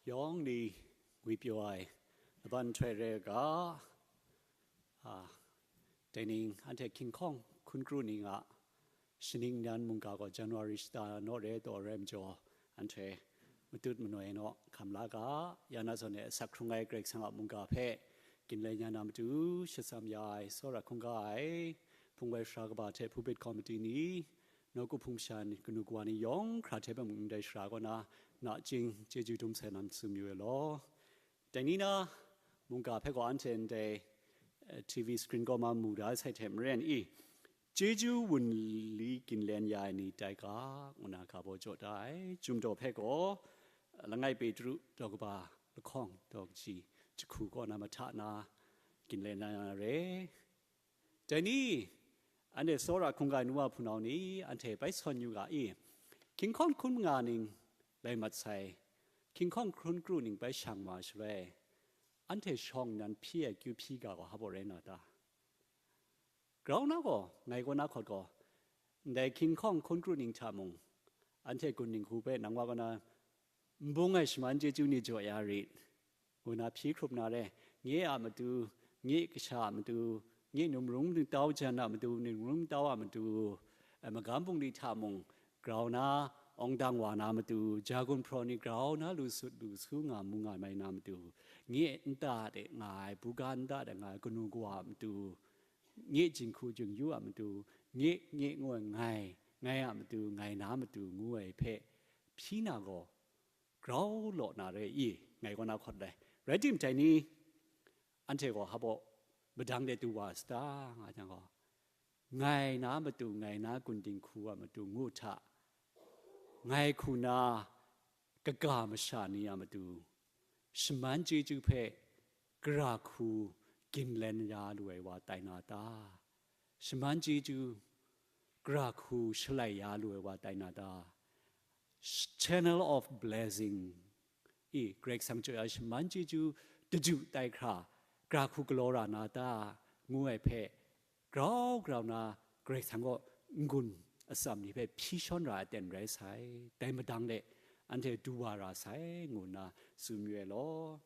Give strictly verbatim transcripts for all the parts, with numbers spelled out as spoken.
Yawng ni ngwi pyaw ai laban nhtoi re ga, a, dai ning anhte hkying hkawng hkun kru ning a shaning nan mungga gaw January shata naw re taw rai majaw, anhte matut manoi naw hkam la ga, ya na zawn e asak hkrung ai Karai Kasang a mungga hpe ginlen ya na matu, shasam ya ai, tsawra hkungga ai, hpung wai sara kaba hte pulpit committee ni, nawku hpung masha ni, kanu kawa ni yawng hkra hte mung ndai sara kaw na, nachying chyeju dum sai lam tsun yu ai law. Dai ni na, mungga hpe gaw anhte ndai, eh, T V screen kaw ma mu da sai hte maren i, chyeju wunli ginlen ya ai ni tai ga, ngu na ga baw jaw da ai. Chyum daw hpe gaw, langai Petru daw kaba lahkawng daw kaji jahku kaw na mahta na ginlen na re. Dai ni, anhte tsawra hkungga ai nu wa hpunau ni, anhte bai sawn yu ga i, hkying hkawng hkun manga ning lai mat sai, hkying hkawng hkun kru ning bai shang ma shaloi, anhte shawng nnan hpyi ai kyu hpyi ga gaw hpa baw rai na ta? Grau na gaw, ngai kaw na hkawt gaw, ndai hkying hkawng hkun kru ning hta mung, anhte gun dinghku hpe nang wa kaw na, n bung ai shaman chyeju ni jaw ya rit, ngu na hpyi hkrup na re, nye a matu, nye kasha a matu, nye numrung ningtau jan a matu, numrung ningtau a matu, eh, magam bungli hta mung, grau na, awng dang wa na matu, ja gun hpraw ni grau na lu sut lu su nga mu nga mai na matu, nye nta de nga ai, buga nta de nga ai, kanu kawa a matu, nye jinghku jingyu a matu, nye, nye ngu ai ngai, ngai a matu, ngai na matu ngu ai hpe hpyi na gaw, grau law na re i, ngai kaw na hkawt ai. Rai timung dai ni, anhte gaw hpa baw madang de du wa sata, nga jang gaw, ngai na matu, ngai na gun dinghku a matu ngu hta, ngai hku na kaga masha ni a matu, shaman chyeju hpe gara hku ginlen ya lu ai wa tai na ta? Shaman chyeju gara hku shalai ya lu ai wa tai na ta? Sh-, channel of blessing i, Karai Kasang jaw ya shaman chyeju daju tai hkra, gara hku galaw ra na ta? Ngu ai hpe, grau grau na Karai Kasang kaw n-gun atsam ni hpe hpyi shawn ra ai aten rai sai. Dai madang de anhte du wa ra sai, ngu nna tsun yu ai law.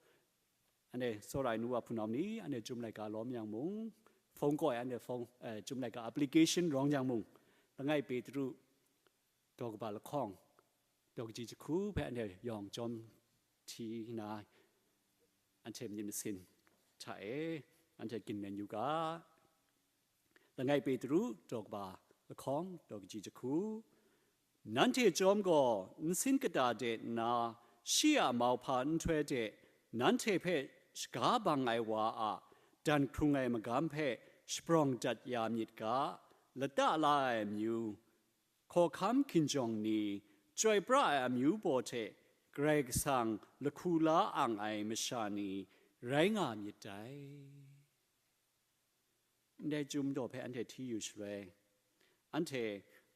Anhte tsawra ai nu wa hpunau ni, anhte Chyum laika lawm yang mung, phone kaw ai anhte phone, eh, Chyum laika application rawng yang mung, langai Petru daw kaba lahkawng, daw kaji jahku hpe anhte yawng chyawm hti nna, anhte myit masin hta e anhte ginlen yu ga. Langai Petru daw kaba lahkawng, daw kaji jahku. Nanhte chyawm gaw nsin kata de nna, shi a mauhpa nhtoi de nanhte hpe shaga bang ai wa a dan hkrung ai magam hpe shaprawng dat ya myit ga. Lata la ai amyu, hkawhkam hkinjawng ni, chyoi pra ai amyu baw hte Karai Kasang lahku la ang ai masha ni rai nga myit dai. Ndai Chyum daw hpe anhte hti yu shaloi, anhte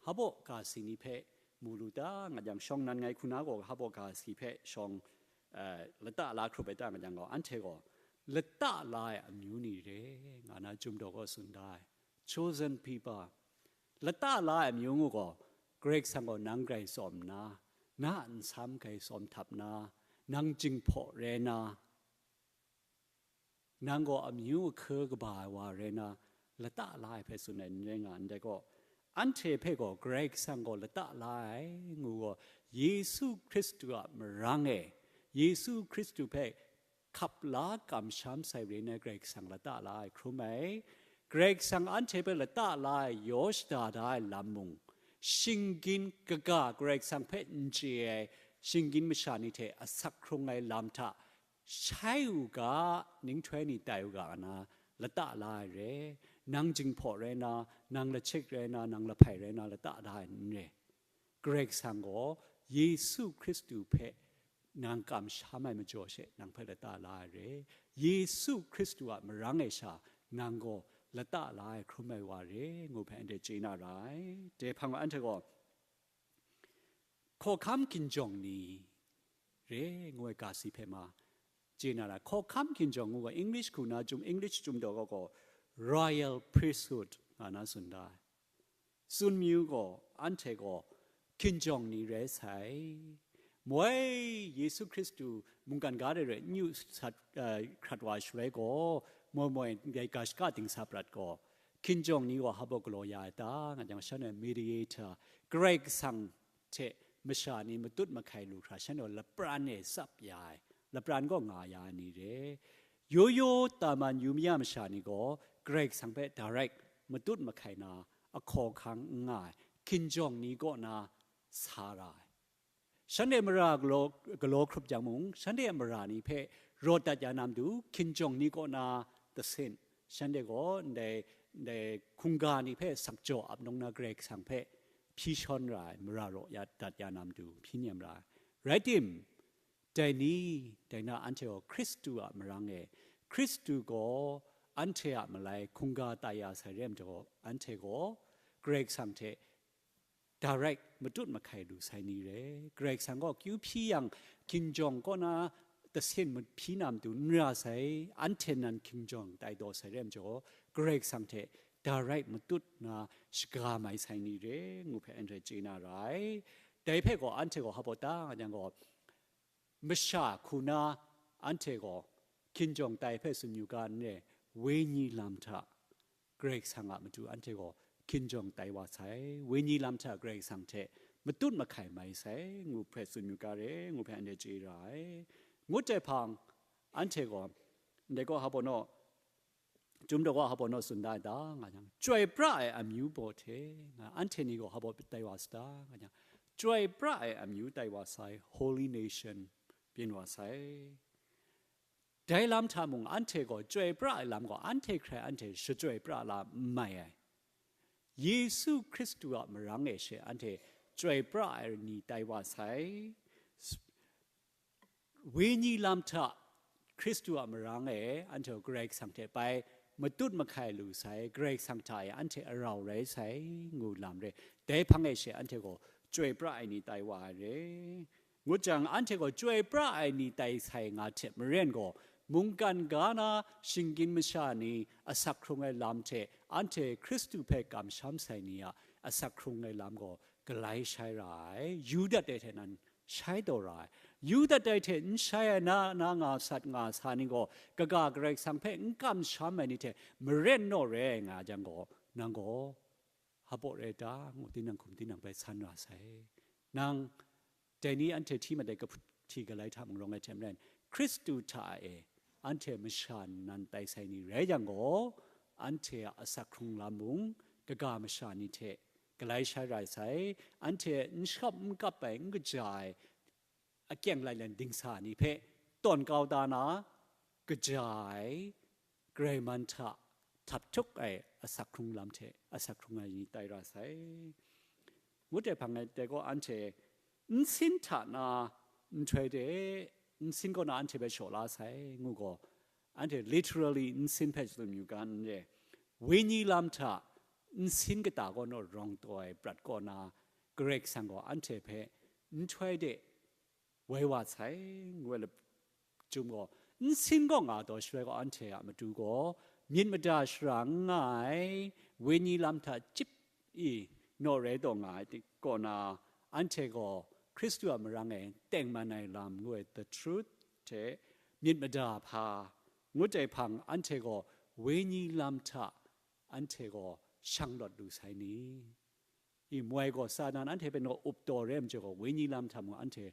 hpa baw ga si ni hpe mu lu ta, nga jang, shawng nnan ngai hku na gaw hpa baw ga si hpe shawng, eh, lata la hkrup ai ta, nga jang gaw, anhte gaw lata la ai amyu ni re, nga na Chyum daw gaw tsun da ai. Chosen people. Lata la ai amyu ngu gaw, Karai Kasang gaw nang grai tsawm nna, na a nsam grai tsawm htap nna, nang jinghpaw rai na, nang gaw amyu ahkaw kaba ai wa rai na, lata la ai hpe tsun ai n rai nga ndai gaw, anhte hpe gaw Karai Kasang gaw lata la ai ngu gaw, Yesu Hkristu a marang e, Yesu Hkristu hpe hkap la kamsham sai rai na, Karai Kasang lata la ai hkrum ai. Karai Kasang anhte hpe lata la ai yaw shada da ai lam mung, shinggyim kaga Karai Kasang hpe n chye ai shinggyim masha ni hte asak hkrung ai lam hta shai u ga, ninghtoi ni tai u ga na, lata la ai re. Nang jinghpaw rai na, nang lachik rai na, nang lahpai rai na, lata la ai n re. Karai Kasang gaw Yesu Hkristu hpe nang kamsham ai majaw she nang hpe lata la ai re. Yesu Hkristu a marang e sha nang gaw lata la ai hkrum ai wa re, ngu hpe anhte chye na ra ai. Dai hpang anhte gaw hkawhkam hkinjawng ni re, ngu ai ga si hpe ma chye na ra. Hkawhkam hkinjawng ngu ga, English hku na Chyum, English Chyum daw gaw gaw, royal priesthood nga na tsun da ai. Tsun myu gaw, anhte gaw hkinjawng ni rai sai, Moi Yesu Hkristu mungkan ga de rai n yu sat, eh, hkrat wa shaloi gaw, moi moi dai ga shaka dingsa prat gaw, hkinjawng ni gaw hpa baw galaw ya ai ta, nga jang, shanhte mediator, Karai Kasang hte masha ni matut mahkai lu hkra, shanhte lapran e tsap ya ai, lapran gaw nga ya ai ni re. Yo yo taman yu maya masha ni gaw Karai Kasang hpe direct matut mahkai na, ahkaw ahkang n nga ai, hkinjawng ni kaw na sa ra ai. Shanhte mara galaw, galaw hkrup jang mung, shanhte a mara ni hpe rawt dat ya na matu, hkinjawng ni kaw na tasin, shanhte gaw ndai, ndai hkungga ni hpe sakjaw ap nung na Karai Kasang hpe hpyi shawn ra ai, mara raw ya dat ya na matu, hpyi nem ra ai. Rai tim, dai ni, dai na anhte gaw Hkristu a marang e, Hkristu gaw anhte a malai hkungga tai ya sai re ai majaw, anhte gaw Karai Kasang hte direct matut mahkai lu sai ni re. Karai Kasang gaw kyu hpyi yang, hkinjawng kaw na tasin mahpyi na matu n ra sai, anhte nan hkinjawng tai daw sai re ai majaw, Karai Kasang hte direct matut na shaga mai sai ni re, ngu hpe anhte chye na ra ai. Dai hpe gaw anhte gaw hpa baw ta nga jang gaw, masha hku na anhte gaw hkinjawng tai hpe tsun yu ga n re, wenyi lam hta Karai Kasang a matu anhte gaw hkinjawng tai wa sai, wenyi lam hta Karai Kasang hte matut mahkai mai sai, ngu hpe tsun yu ga re, ngu hpe anhte chye ra ai. Ngut ai hpang, anhte gaw, ndai gaw hpa baw naw, Chyum daw wa hpa baw naw tsun da ai ta, nga jang, chyoi pra ai amyu baw hte, nga, anhte ni gaw hpa baw tai wa sa ta, nga jang, chyoi pra ai amyu tai wa sai, holy nation byin wa sai. Dai lam hta mung anhte gaw chyoi pra ai lam gaw anhte hkrai anhte shachyoi pra la n mai ai. Yesu Hkristu a marang e she anhte chyoi pra ai ni tai wa sai. Wenyi lam hta Hkristu a marang e anhte Karai Kasang hte bai matut mahkai lu sai, Karai Kasang hta e anhte arau rai sai, ngu lam re. Dai hpang e she anhte gaw chyoi pra ai ni tai wa ai re. Ngut jang, anhte gaw chyoi pra ai ni tai sai nga hte maren gaw, mungkan ga na shinggyim masha ni asak hkrung ai lam hte anhte Hkristu hpe kamsham sai ni a asak hkrung ai lam gaw galai shai ra ai, yu dat ai hte nan shai taw ra ai. Yu dat ai hte n shai ai na, na nga sat nga sa ni gaw, kaga Karai Kasang hpe n kamsham ai ni hte maren naw re ai nga jang gaw, nang gaw hpa baw rai ta, ngu tinang hkum tinang bai san ra sai. Nang dai ni anhte hti mat ai kahti galai hta mung rawng ai hte maren, Hkristu hta e anhte masha nan tai sai ni rai yang gaw, anhte a asak hkrung lam mung kaga masha ni hte galai shai rai sai, anhte n shawp n kap ai, n kaja ai, akyeng lailen dingsa ni hpe tawn kau da na, kaja ai, Karai man hta htap htuk ai asak hkrung lam hte asak hkrung ai ni tai ra sai. Ngut ai hpang e, dai gaw anhte nsin hta na nhtoi de, nsin kaw na anhte hpe shaw la sai, ngu gaw, anhte literally nsin hpe tsun yu ga n re. Wenyi lam hta nsin kata kaw naw rawng taw ai prat kaw na, Karai Kasang gaw anhte hpe nhtoi de woi wa sai, ngu ai lachyum gaw, nsin kaw nga taw shaloi gaw anhte a matu gaw myit mada shara n nga ai, wenyi lam hta chyip i naw rai taw nga ai kaw na, anhte gaw Hkristu a marang e tengman ai lam ngu ai the truth hte myit mada hpa ngut ai hpang, anhte gaw wenyi lam hta anhte gaw shang lawt lu sai ni? I moi gaw Satan anhte hpe naw up taw re ai majaw gaw, wenyi lam hta mung anhte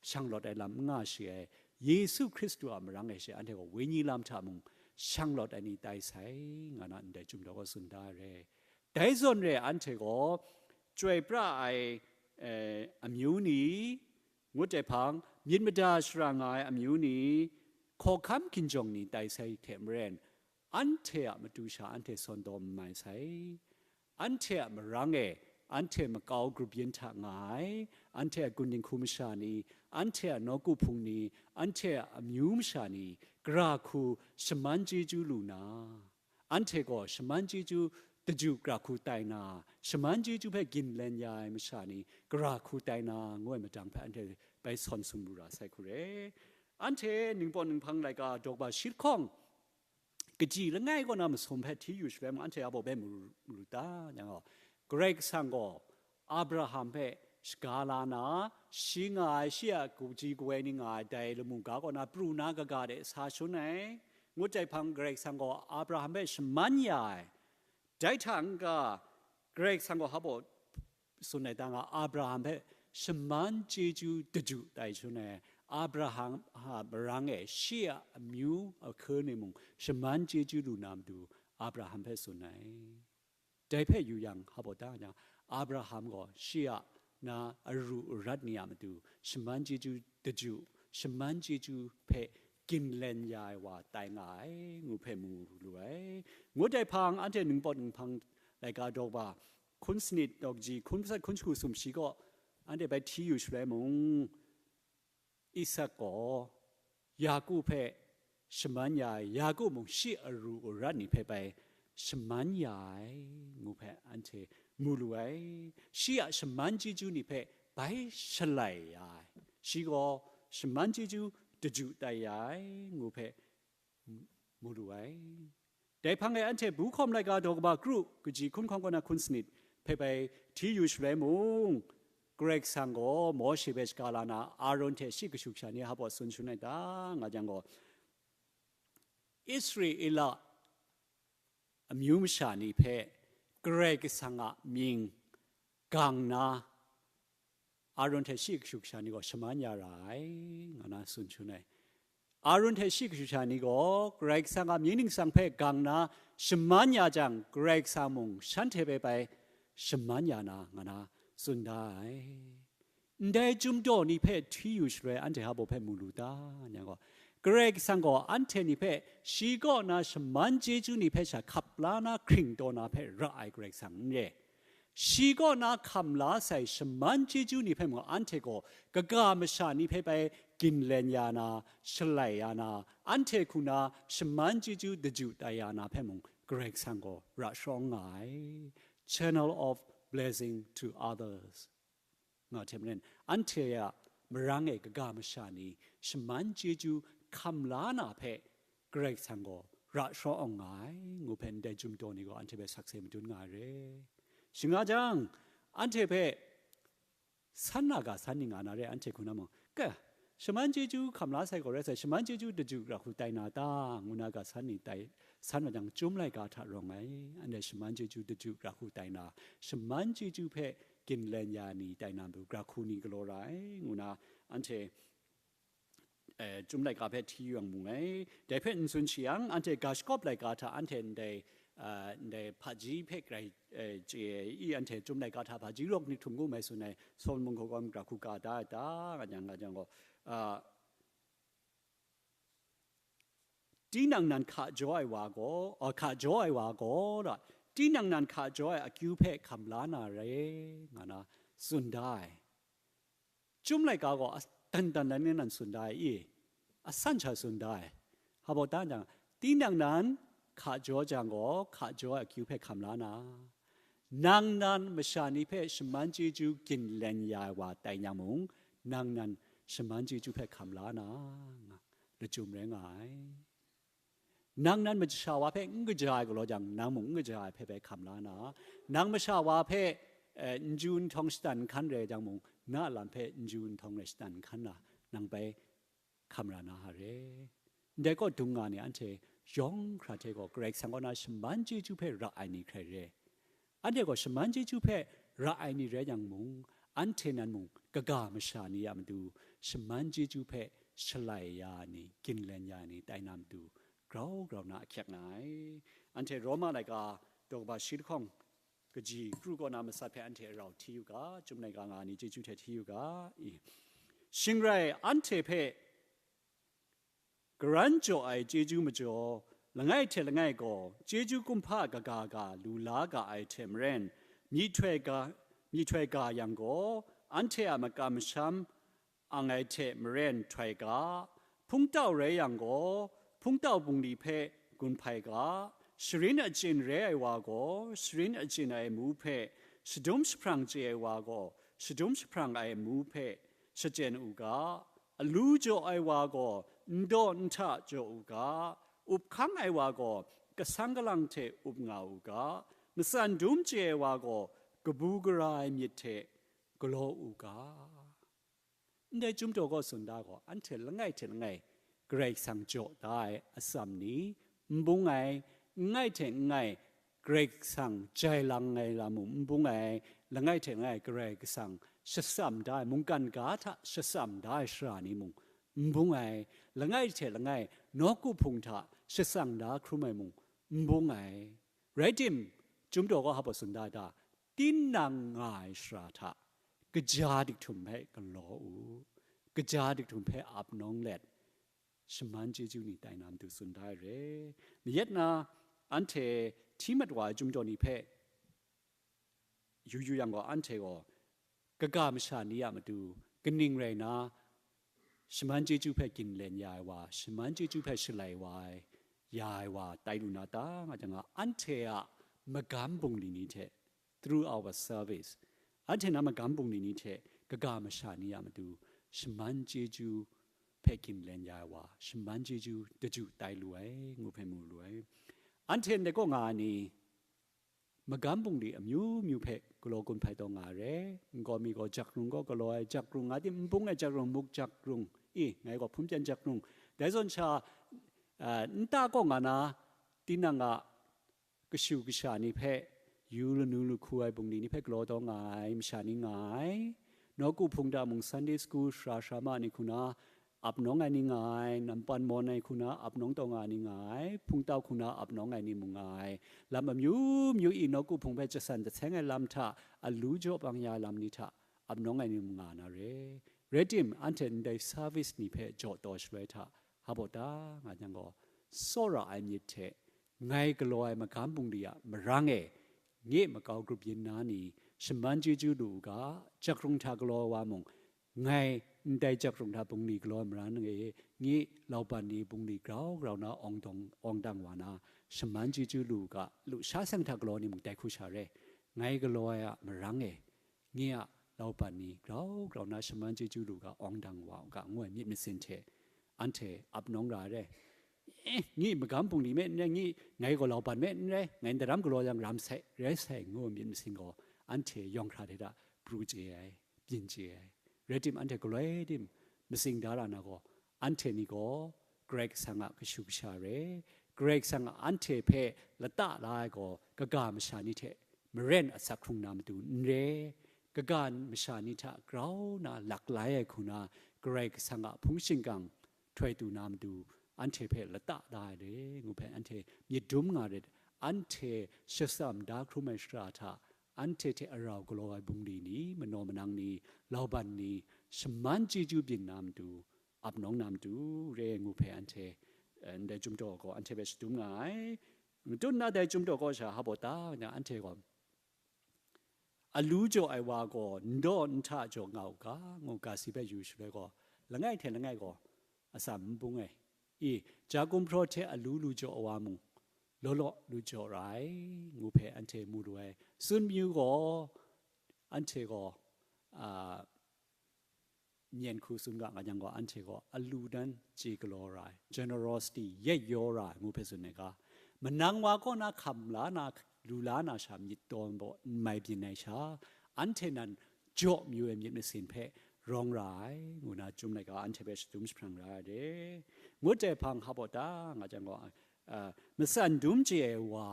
shang lawt ai lam n nga shi ai, Yesu Hkristu a marang e she anhte gaw wenyi lam hta mung shang lawt ai ni tai sai, nga na ndai Chyum daw gaw tsun da ai re. Dai zawn re anhte gaw chyoi pra ai, eh, amyu ni, ngut ai hpang, myit mada shara nga ai amyu ni, hkawhkam hkinjawng ni tai sai hte maren, anhte a matu sha anhte sawn daw n mai sai. Anhte a marang e, anhte makau grup yin hta nga ai, anhte a gun dinghku masha ni, anhte a nawku hpung ni, anhte a amyu masha ni, gara hku shaman chyeju lu na, anhte gaw shaman chyeju daju gara hku tai na, shaman chyeju hpe ginlen ya ai masha ni, gara hku tai na, ngu ai madang hpe anhte bai sawn sum lu ra sai hku re. Anhte ningpawt ninghpang laika dawk ba shi lahkawng, kaji langai kaw na masum hpe hti yu shaloi mung, anhte a baw bai mu ru ta, yang gaw, Karai Kasang gaw Abraham hpe shaga la na, shi nga ai, shi a kaji kawoi ni nga ai dai lamu ga kaw na pru na kaga de sa shun ai. Ngut jai hpang, Karai Kasang gaw Abraham hpe shaman ya ai. Dai hta n-ga, Karai Kasang gaw hpa baw tsun ai ta nga, Abraham hpe shaman chyeju daju tai shun ai. Abraham a marang e shi a amyu ahkun ni mung shaman chyeju lu na matu Abraham hpe tsun ai. Dai hpe yu yang, hpa baw ta nga, Abraham gaw shi a na aru arat ni a matu shaman chyeju daju, shaman chyeju hpe ginlen ya ai wa tai nga ai, ngu hpe mu lu ai. Ngut ai hpang, anhte ningpawt ninghpang laika daw ba, hkun sanit daw kaji, hkun matsat, hkun shagu sumshi kaw anhte bai hti yu shaloi mung, Isak gaw Yaku hpe shaman ya ai, Yaku mung shi aru arat ni hpe bai shaman ya ai, ngu hpe anhte mu lu ai. Shi a shaman chyeju ni hpe bai shalai ya ai, shi gaw shaman chyeju daju tai ya ai, ngu hpe mu lu ai. Dai hpang e anhte bu hkawm laika daw kaba kru kaji hkun hkawng kaw na hkun sanit hpe bai hti yu shaloi mung, Karai Kasang gaw Mawshe hpe shaga la na, Aaron hte shi kashu kasha ni hpa baw tsun shun ai ta nga jang gaw, Israela amyu masha ni hpe Karai Kasang a mying gang na, Aaron hte shi kashu kasha ni gaw shaman ya ra ai, nga na tsun shun ai. Aaron hte shi kashu kasha ni gaw Karai Kasang a mying ningsang hpe gang na shaman ya jang, Karai Kasang mung shanhte hpe bai shaman ya na, nga na tsun da ai. Ndai chyum daw ni hpe hti yu shaloi, anhte hpa baw hpe mu lu ta? Yang gaw, Karai Kasang gaw anhte ni hpe shi kaw na shaman chyeju ni hpe sha hkap la na hkring taw na hpe ra ai Karai Kasang n re. Shi kaw na hkam la sai shaman chyeju ni hpe mung, anhte gaw kaga masha ni hpe bai ginlen ya na, shalai ya na, anhte hku na shaman chyeju daju tai ya na hpe mung, Karai Kasang gaw ra sharawng nga ai. Channel of blessing to others. Nga hte maren, anhte a marang e kaga masha ni shaman chyeju hkam la na hpe Karai Kasang gaw ra sharawng nga ai, ngu hpe ndai chyum daw ni gaw anhte hpe sakse madun nga ai re. Shing nga jang, anhte hpe san na ga san ni nga na re, anhte hku na mung, ka, shaman chyeju hkam la sai gaw rai sai, shaman chyeju daju ra hku tai na ta, ngu na ga san ni tai, san wa jang, chyum laika hta rawng ai, anhte shaman chyeju daju ra hku tai na, shaman chyeju hpe ginlen ya ni tai na matu, gra hku ni galaw ra ai, ngu na anhte, eh, chyum laika hpe hti yu yang mu ai. Dai hpe n tsun shi yang, anhte ga shakawp laika hta anhte ndai, ah, ndai hpaji hpe grai, eh, chye ai, i anhte chyum laika hta hpaji rawk ni htum kum ai tsun ai, Solomon hkawhkam gra hku ka da ai ta, nga jang, nga jang gaw, ah, tinang nan hka jaw ai wa gaw, ah, hka jaw ai wa gaw, da, tinang nan hka jaw ai akyu hpe hkam la na re, nga na tsun da ai. Chyum laika gaw a-, dan dan dan nan tsun da ai i, asan sha tsun da ai. Hpa baw ta jang, tinang nan hka jaw jang gaw, hka jaw ai akyu hpe hkam la na, nang nan masha ni hpe shaman chyeju ginlen ya ai wa tai yang mung, nang nan shaman chyeju hpe hkam la na, nga, lachyum rai nga ai. Nang nan masha wa hpe n kaja ai galaw jang, nang mung n kaja ai hpe bai hkam la na, nang masha wa hpe, eh, n ju n htawng shatan n hkan rai jang mung, na a lam hpe n ju n htawng rai shatan n hkan na, nang bai hkam ra na a re. Ndai kaw dung nga ni anhte yawng hkra hte gaw Karai Kasang kaw na shaman chyeju hpe ra ai ni hkrai re. Anhte gaw shaman chyeju hpe ra ai ni rai yang mung, anhte nan mung kaga masha ni a matu shaman chyeju hpe shalai ya ai ni, ginlen ya ai ni tai na matu grau grau na ahkyak nga ai. Anhte Roma laika daw kaba shi lahkawng kaji kru kaw na matsat hpe anhte rau hti yu ga, Chyum laika nga ni chyeju hte hti yu ga, i. Shing rai, anhte hpe garan jaw ai chyeju majaw, langai hte langai gaw chyeju kumhpa kaga ga lu la ga ai hte maren, myihtoi ga, myihtoi ga yang gaw, anhte a makam masham ang ai hte maren htoi ga, hpungtau rai yang gaw, hpungtau bungli hpe gun hpai ga, sharin achyin rai ai wa gaw, sharin achyin ai amu hpe, shadum jahprang chye ai wa gaw, shadum jahprang ai amu hpe shachyen u ga, alu jaw ai wa gaw, n daw n hta jaw u ga, up hkang ai wa gaw, kasang kalang hte up nga u ga, matsan dum chye ai wa gaw, kabu gara ai myit hte galaw u ga. Ndai Chyum Daw gaw tsun da gaw, anhte langai hte langai Karai Kasang jaw da ai atsam ni n bung ai, langai hte langai Karai Kasang jai lang ai lam mung n bung ai, langai hte langai Karai Kasang shatsam da ai, mungkan ga hta shatsam da ai shara ni mung n bung ai, langai hte langai nawku hpung hta shatsang da hkrum ai mung n bung ai. Rai tim, Chyum Daw gaw hpa tsun da da, tinang nga ai shara hta kaja diktum hpe galaw u, kaja diktum hpe ap nawng let, shaman chyeju ni tai na matu tsun da ai re. Mayat na, anhte hti mat wa ai Chyum Daw ni hpe yu yu yang gaw, anhte gaw kaga masha ni a matu kaning rai na, shaman chyeju hpe ginlen ya ai wa, shaman chyeju hpe shalai wa ai, ya ai wa tai lu na ta nga jang, anhte a magam bungli ni hte, through our service, anhte na magam bungli ni hte kaga masha ni a matu shaman chyeju hpe ginlen ya ai wa, shaman chyeju daju tai lu ai, ngu hpe mu lu ai. Anhte ndai kaw nga ai ni, magam bungli amyu myu hpe galaw gun hpai taw nga ai re. Nkaw mi gaw jakrung gaw galaw ai jakrung, nga tim n bung ai jakrung, muk jakrung, i, ngai gaw hpun pyan jakrung, dai zawn sha, a, nta kaw nga na, tinang a kashu kasha ni hpe, yu lanu lahku ai bungli ni hpe galaw taw nga ai masha ni nga ai. Nawku hpung hta mung Sunday school sara sara ma ni hku na ap nawng ai ni nga ai, nampan mawn ai hku na ap nawng taw nga ai ni nga ai, hpungtau hku na ap nawng ai ni mung nga ai. Lam amyu myu i nawku hpung hpe jasan jaseng ai lam hta, alu jaw bang ya ai lam ni hta ap nawng ai ni mung nga na re. Rai tim, anhte ndai service ni hpe jaw taw shaloi hta, hpa baw ta nga jang gaw, tsawra ai myit hte ngai galaw ai magam bungli a marang e, nye makau grup yin na ni, shaman chyeju lu u ga, jakrung hta galaw ai wa mung, ngai ndai jakrung hta bungli galaw ai marang e, nye lauban ni bungli grau grau na awng dawng, awng dang wa na, shaman chyeju lu u ga, lusha seng hta galaw ni mung dai hku sha re, ngai galaw ai a marang e, nye a lauban ni grau grau na shaman chyeju lu ga, awng dang wa u ga, ngu ai myit masin hte, anhte ap nawng ra ai re. Eh, ngi magam bungli me n rai, ngi ngai gaw lauban me n rai, ngai ndaram galaw yang ram sai, rai sai, ngu ai myit masin gaw, anhte yawng hkra hte hta pru chye ai, byin chye ai. Rai tim, anhte galoi tim matsing da ra na gaw, anhte ni gaw Karai Kasang a kashu kasha re, Karai Kasang a anhte hpe lata la ai gaw, kaga masha ni hte maren asak hkrung na matu n re, kaga masha ni hta grau na lak lai ai hku na, Karai Kasang a hpung shingkang htoi tu na matu, anhte hpe lata da ai re, ngu hpe anhte myit dum nga ret, anhte shatsam da hkrum ai shara hta, anhte hte arau galaw ai bungli ni, manaw manang ni, lauban ni, shaman chyeju byin na matu, ap nawng na matu re, ngu hpe anhte, eh, ndai Chyum Daw gaw anhte hpe shadum nga ai. Matut na dai Chyum Daw gaw sha hpa baw ta, nga anhte gaw, alu jaw ai wa gaw ndaw nhta jaw nga u ga, ngu ga si hpe yu shaloi gaw, langai hte langai gaw atsam n bung ai. I, ja gumhpraw hte alu lu jaw ai wa mung, law law lu jaw ra ai, ngu hpe anhte mu lu ai. Tsun myu gaw, anhte gaw, a, myen hku tsun ga nga jang gaw, anhte gaw alu dan chye galaw ra ai, generosity, yet yaw ra ai, ngu hpe tsun ai ga, manang wa kaw na hkam la na, lu la na sha myit taw maw n mai byin ai sha, anhte nan jaw mayu ai myit masin hpe rawng ra ai, ngu na chyum laika anhte hpe shadum jahprang ra ai de. Ngut ai hpang hpa baw ta nga jang gaw, a, matsan dum chye ai wa,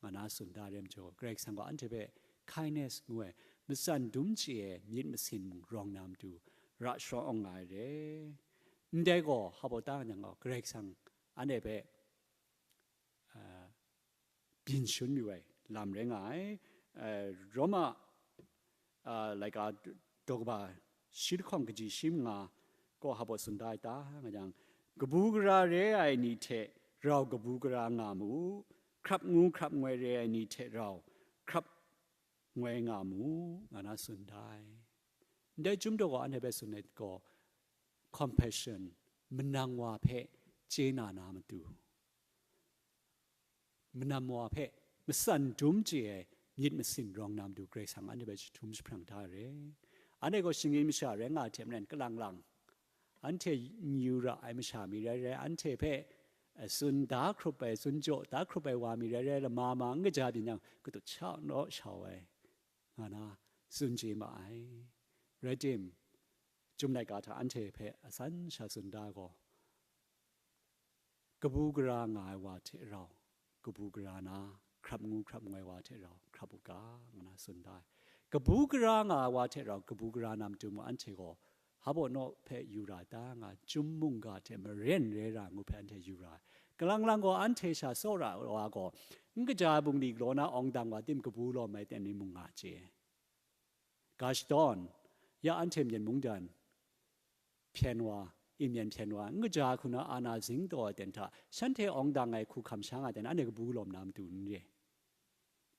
nga na tsun da re majaw, Karai Kasang gaw anhte hpe kindness ngu ai, matsan dum chye ai myit masin mung rawng na matu, ra sharawng awng nga ai re. Ndai gaw, hpa baw ta nga jang gaw, Karai Kasang anhte hpe, a, byin shun yu ai lam rai nga ai. A, Roma, a, laika daw kaba shi lahkawng kaji shi manga gaw hpa baw tsun da ai ta, nga jang, kabu gara re ai ni hte rau kabu gara nga mu, hkrap ngu hkrap ngoi re ai ni hte rau hkrap ngoi nga mu, nga na tsun da ai. Ndai Chyum Daw gaw anhte hpe tsun ai gaw, compassion, manang wa hpe chye na na matu, manang wa hpe matsan dum chye ai myit masin rawng na matu, Karai Kasang anhte hpe jahtum jahprang da ai re. Anhte gaw shinggyim masha rai nga ai hte maren, kalang lang, anhte n yu ra ai masha mi rai rai, anhte hpe, eh, tsun da hkrup ai, tsun jaw da hkrup ai wa mi rai rai, lama ma n kaja byin yang, katut sha naw shau ai, nga na, tsun chye ma ai. Rai tim, Chyum laika hta anhte hpe asan sha tsun da gaw, kabu gara nga ai wa hte rau, kabu gara na, hkrap ngu hkrap ngoi wa hte rau, hkrap u ga, ngu na tsun da ai. Kabu gara nga ai wa hte rau, kabu gara na matu mung anhte gaw, hpa baw naw hpe yu ra ta nga, chyum mungga hte maren re ra ngu hpe anhte yu ra ai. Kalang lang gaw anhte sha tsawra wa gaw, n kaja ai bungli galaw na awng dang wa tim kabu lawm ai ten ni mung nga chye. Ga shadawn, ya anhte myen mungdan hpyen wa, imyen hpyen wa, n kaja hku na ana zing taw ai ten hta, shanhte awng dang ai hku hkam sha nga ten, anhte kabu lawm na matu n re.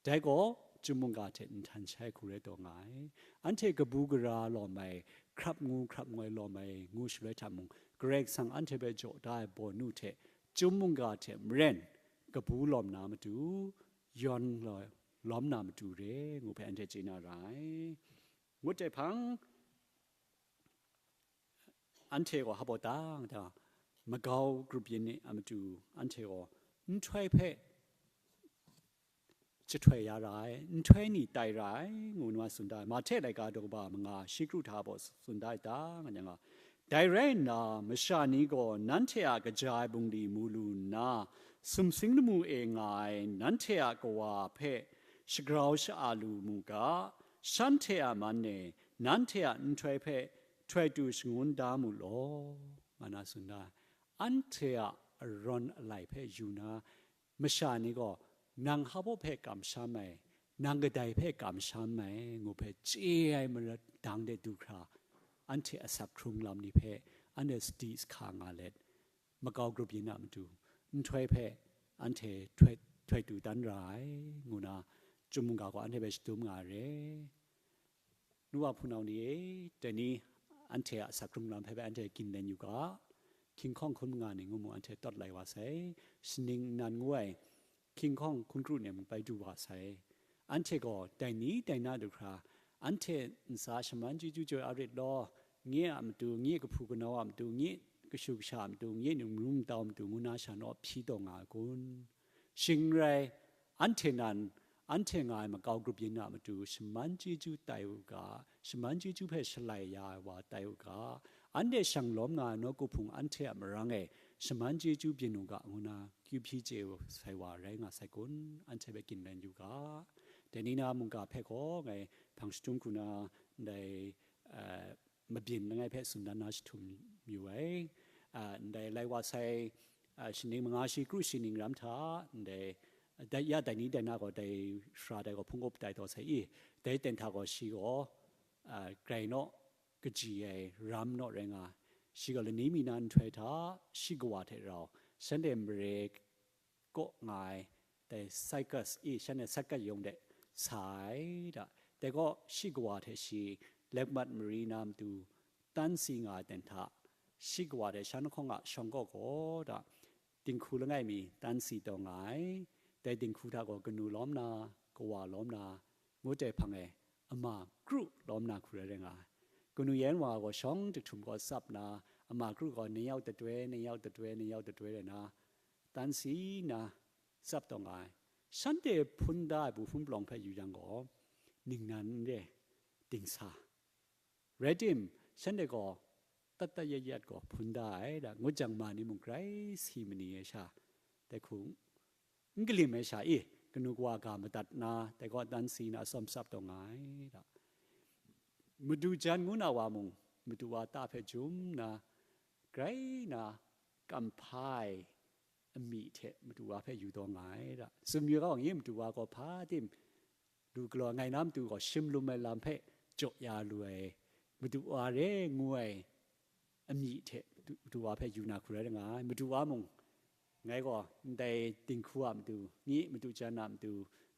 Dai gaw, chyum mungga hte nhtan shai hku rai taw nga ai. Anhte kabu gara lawm ai, hkrap ngu hkrap ngoi lawm ai ngu shaloi hta mung, Karai Kasang anhte hpe jaw da ai bawnu hte, chyum mungga hte maren, kabu lawm na matu, yawn lawm na matu re, ngu hpe anhte chye na ra ai. Ngut ai hpang, anhte gaw hpa baw dang dang, magau grup yin ni a matu, anhte gaw nhtoi hpe jahtoi ya ra ai, nhtoi ni tai ra ai, ngu nna tsun da ai. Mahte laika daw kaba manga, shi kru hta baw tsun da ai ta, nga yang a. Dai rai nna, masha ni gaw nanhte a kaja ai bungli mu lu nna, sumsing lamu e nga ai nanhte a kawa hpe shagrau sha-a lu mu ga, shanhte a man e nanhte a nhtoi hpe htoi tu shangun da mu law, nga na tsun da ai. Anhte a arawn alai hpe yu na, masha ni gaw, nang hpa baw hpe kamsham ai, nang kadai hpe kamsham ai, ngu hpe chye ai marat dang de du hkra, anhte asak hkrung lam ni hpe anhte sadi sahka nga let, magau grup yin a matu, nhtoi hpe anhte htoi, htoi tu dan ra ai, ngu na, chyum mungga gaw anhte hpe shadum nga ai re. Nu wa hpunau ni e, dai ni anhte a asak hkrung lam hpe bai anhte ginlen yu ga, hkying hkawng hkun manga ni ngu mu anhte tawt lai wa sai, shaning nnan ngu ai hkying hkawng hkun kru ni mung bai du wa sai. Anhte gaw dai ni dai na du hkra, anhte ntsa shaman chyeju chyoi a rit law, nye a matu, nye kahpu kanau a matu, nye kashu kasha a matu, nye ningrum ntau a matu ngu na sha naw hpyi taw nga ai kun? Shing rai, anhte nan, anhte nga ai makau grup yin a matu shaman chyeju tai u ga, shaman chyeju hpe shalai ya ai wa tai u ga, anhte shang lawm nga ai nawku hpung anhte a marang e shaman chyeju byin u ga, ngu na kyu hpyi chye sai wa rai nga sai kun? Anhte hpe ginlen yu ga. Dai ni na mungga hpe gaw ngai hpang shadum hku na ndai, eh, mabyin langai hpe tsun dan na jahtum yu ai. Ah, ndai lai wa sai, ah, shaning manga shi kru shi ning ram hta, ndai, dai, ya dai ni dai na gaw dai sara dai gaw hpung up tai taw sai i, dai ten hta gaw shi gaw, ah, grai naw kaji ai ram naw rai nga, shi gaw lani mi na nhtoi hta shi kawa hte rau, shanhte mare kaw nga ai, dai Cycus i, shanhte Cycus yawng de sa ai da. Dai gaw shi kawa hte shi, Lekmat mari na matu, tan si nga ai ten hta, shi kawa hte shan lahkawng a shawng kaw gaw da, dinghku langai mi tan si taw nga ai. Dai dinghku hta gaw kanu lawm na, kawa lawm na, ngut ai hpang e, ama kru lawm na hku rai rai nga ai. Kanu yan wa gaw shawng jahtum gaw tsap na, ama kru gaw ning yau tatoi, ning yau tatoi, ning yau tatoi rai na, tan si na tsap taw nga ai. Shanhte hpun da ai bu hpun palawng hpe yu yang gaw, ningnan n re, dingsa. Rai tim, shanhte gaw, tat tat yat yat gaw hpun da ai da, ngut jang ma ni mung grai si ma ni ai sha, dai hku n kalim ai sha i, kanu kawa ga madat na, dai gaw tan si na atsawm tsap taw nga ai da. Madu jan ngu na wa mung, madu wa ta hpe jum na, grai na, kam hpa ai amyih hte madu wa hpe yu taw nga ai da. Tsun yu ga, ngai madu wa gaw hpa tim lu galaw ngai na matu gaw, shim lum ai lam hpe jaw ya lu ai, madu wa re ngu ai amyih hte madu, madu wa hpe yu na hku rai nga ai. Madu wa mung, ngai gaw ndai dinghku a matu, nye madu jan a matu,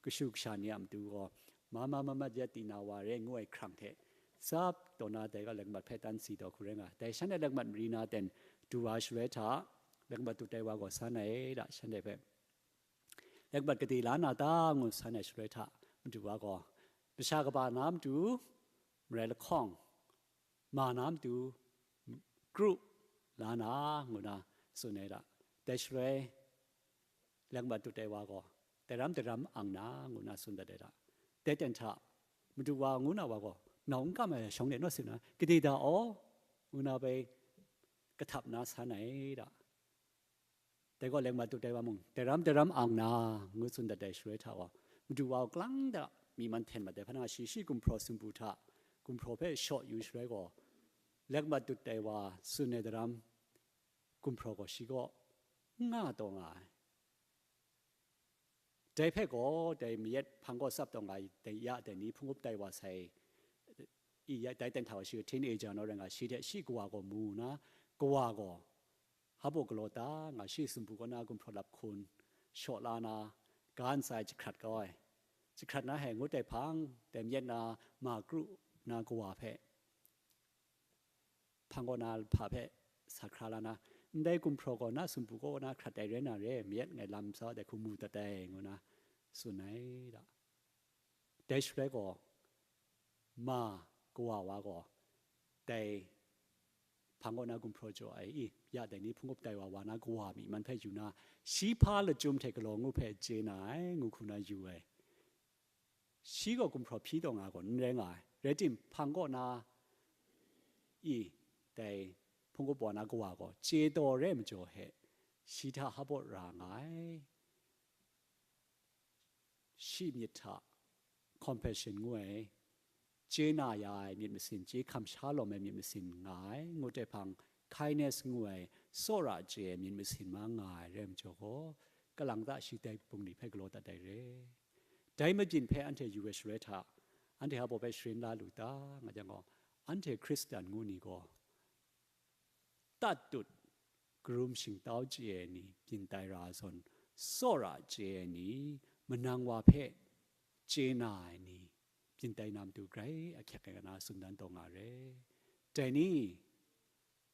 kashu kasha ni a matu gaw, ma ma ma mat yat di na wa re ngu ai hkrang hte, tsap taw na dai ga Lekmat hpe tan si taw hku rai nga ai. Dai shanhte Lekmat mari na ten du wa shaloi hta, Lekmat dut ai wa gaw san ai da, shanhte hpe. Lekmat gade la na ta ngu san ai shaloi hta, madu wa gaw, masha kaba na matu, marai lahkawng, ma na matu, kru la na, ngu na tsun ai da. Dai shaloi, Lekmat dut ai wa gaw, dai ram dai ram ang na, ngu na tsun dat ai da. Dai ten hta, Madu wa ngu na wa gaw, nau n kam ai shawng de naw si na, gade da aw, ngu na bai kahtap na san ai da. Dai gaw leng mat dut ai wa mung, dai ram, dai ram ang na, ngu tsun dat ai shaloi hta wa, Madu wa gaw klang da, myi man hten mat ai hpa na, shi shi gumhpraw sumpu hta, gumhpraw hpe shaw yu shaloi gaw, leng mat dut ai wa tsun ai dai ram, gumhpraw gaw shi gaw n nga taw nga ai. Dai hpe gaw, dai mayat hpang gaw tsap taw nga ai, dai ya dai ni hpung up tai wa sai, i ya, dai ten hta wa shi teenager naw rai nga, shi hte shi kawa gaw mu na, kawa gaw, hpa baw galaw ta nga, shi sumpu kaw na gumhpraw lap hkun shaw la na, ga ntsa ai jahkrat kau ai. Jahkrat na he ngut ai hpang, dai mayat na ma kru na kawa hpe, hpang kaw na hpa hpe sa hkra la na, ndai gumhpraw gaw na sumpu kaw na hkrat ai rai na re, mayat ngai lam sa dai hku mu dat ai, ngu na tsun ai da. Dai shaloi gaw, ma kawa wa gaw, dai hpang kaw na gumhpraw jaw ai i, ya dai ni hpung up tai wa wa na kawa myi man hpe yu na, shi hpa lachyum hte galaw ngu hpe chye na ai, ngu hku na yu ai. Shi gaw gumhpraw hpyi taw nga gaw n rai nga ai. Rai tim, hpang kaw na i, dai hpung up wa na kawa gaw chye taw re ai majaw he, shi hta hpa baw ra nga ai. Shi myit hta compassion ngu ai, chye na ya ai myit masin, chye hkam sha lawm ai myit masin nga ai, ngut ai hpang, kindness ngu ai, tsawra chye ai myit masin ma nga ai rai majaw gaw, kalang ta shi dai bungli hpe galaw dat ai re. Dai mabyin hpe anhte yu ai shaloi hta, anhte hpa baw hpe sharin la lu ta, nga jang gaw, anhte Hkristan ngu ni gaw, tat tut, karum shingtau chye ai ni, byin tai ra ai zawn, tsawra chye ai ni, manang wa hpe chye na ai ni, byin tai na matu grai ahkyek ai na tsun dan taw nga re. Dai ni,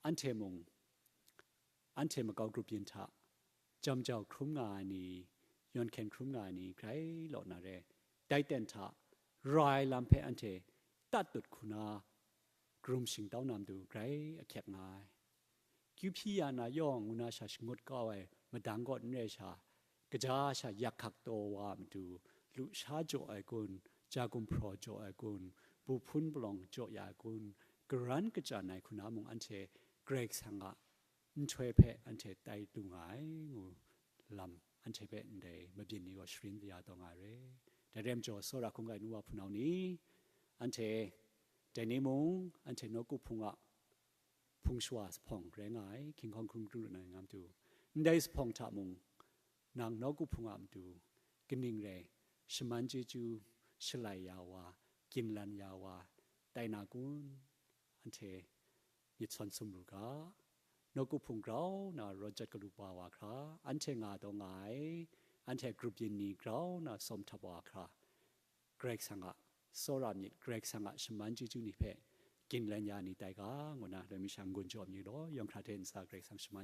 anhte mung, anhte makau grup yin hta, jam jau hkrum nga ai ni, yawn hkyen hkrum nga ai ni, grai law na re. Dai ten hta, ra ai lam hpe anhte tat tut hku na, karum shingtau na matu grai ahkyek nga ai. Kyu hpyi ya na yawng ngu na sha shangut kau ai madang kaw n rai sha, kaja sha yak hkak taw wa a matu, lusha jaw ai kun, ja gumhpraw jaw ai kun, bu hpun palawng jaw ya ai kun, karan kachyan ai hku na mung anhte Karai Kasang a nhtoi hpe anhte tai lu nga ai ngu lam anhte hpe ndai mabyin ni gaw sharin ya taw nga ai re. Dai rai majaw, tsawra hkungga ai nu wa hpunau ni, anhte dai ni mung, anhte nawku hpung a hpung shawa zuphpawng rai nga ai, hkinghkawng hkrum hkrum lu na nga matu, ndai zuphpawng hta mung, nang nawku hpung a matu kaning rai shaman chyeju shalai ya wa, ginlan ya wa tai na kun? Anhte myit sawn sum lu ga. Nawku hpung grau na rawt jat galu pa wa hkra, anhte nga taw nga ai, anhte grup yin ni grau na sawm htap wa hkra, Karai Kasang a tsawra myit, Karai Kasang a shaman chyeju ni hpe ginlan ya ni tai ga, ngu na loi mi sha n-gun jaw mi law, yawng hkra hte ntsa Karai Kasang shaman